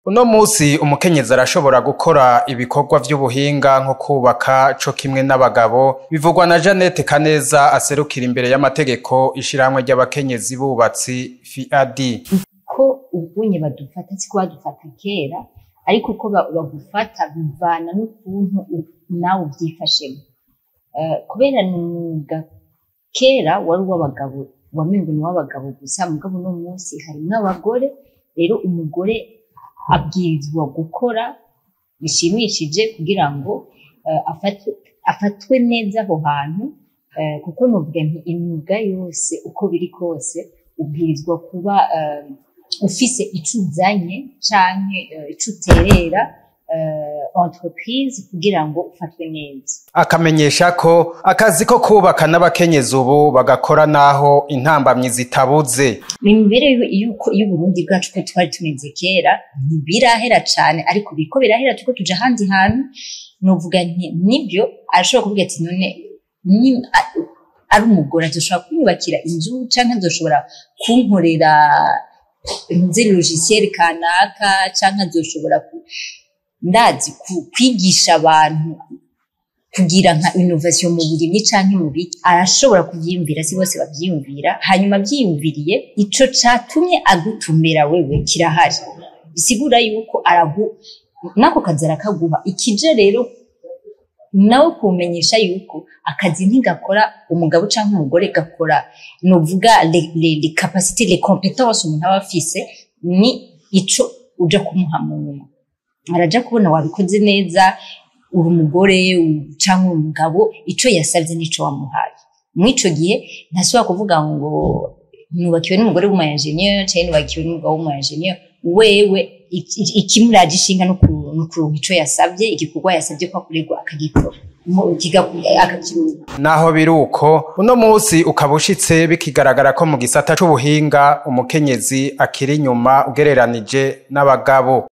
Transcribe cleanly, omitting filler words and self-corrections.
Uno musi umukenyezi arashobora gukora ibikorwa vy'ubuhinga nko kubaka co kimwe n'abagabo, bivugwa na Jeannette Kaneza aserukira imbere y'amategeko ishirahamwe ry'abakenyezi bubatsi FIAD. Ko ubunye badufata siko badufata kera, ariko uko bagufata bivana n'ukuntu nawe uvyifashemo. Kubera ni umwuga kera wari uw'abagabo, wamengo ni uw'abagabo gusa, mugabo uno munsi harimwo abagore. Rero umugore abwirizwa gukora bishimishije kugira ngo afatwe neza aho hantu, kuko novuga nti imyuga yose uko biri kose ubwirizwa kuba ufise ico uzanye canke ico uterera entreprise kugira ngo ufatwe neza. Akamenyesha ko akazi ko kubaka n'abakenyezi ubu bagakora naho intambamyi zitabuze. Imibereho yuko y'Uburundi bwacu ko twari tumeze kera ntibirahera cane, ariko biriko birahera, turiko tuja ahandi hantu. Novuga nti nibyo arashobora kuvuga ati none ari umugore azoshobora kunyubakira inzu canke azoshobora kunkorera nze logiciel kanaka, canke azoshobora ndazi kwigisha abantu kugira nka innovation mu burimyi canke mu biki. Arashobora kuvyiyumvira, si bose bavyiyumvira. Hanyuma avyiyumviriye, ico catumye agutumira wewe kirahari, bisigura yuko aragu nako kazi arakaguha. Ikije rero nawe kumenyesha yuko akazi ntigakora umugabo canke umugore, gakora novuga les capacités, les compétences umuntu aba afise, ni ico uja kumuha mu nyuma. Araja kubona wabikoze neza, uri umugore canke uri umugabo, ico yasavye nico wamuhaye. Mw'ico gihe ntasubira kuvuga ngo nubakiwe n'umugore w'umu ingénieur canke nubakiwe n'umugabo w'umu ingénieur. Wewe ikimuraje ishinga no kuronka ico yasavye, igikorwa yasavye ko akorerwa akagikora, akakironka. Naho biruko, uno musi ukaba ushitse bikigaragara ko mu gisata c'ubuhinga umukenyezi akiri inyuma ugereranije n'abagabo.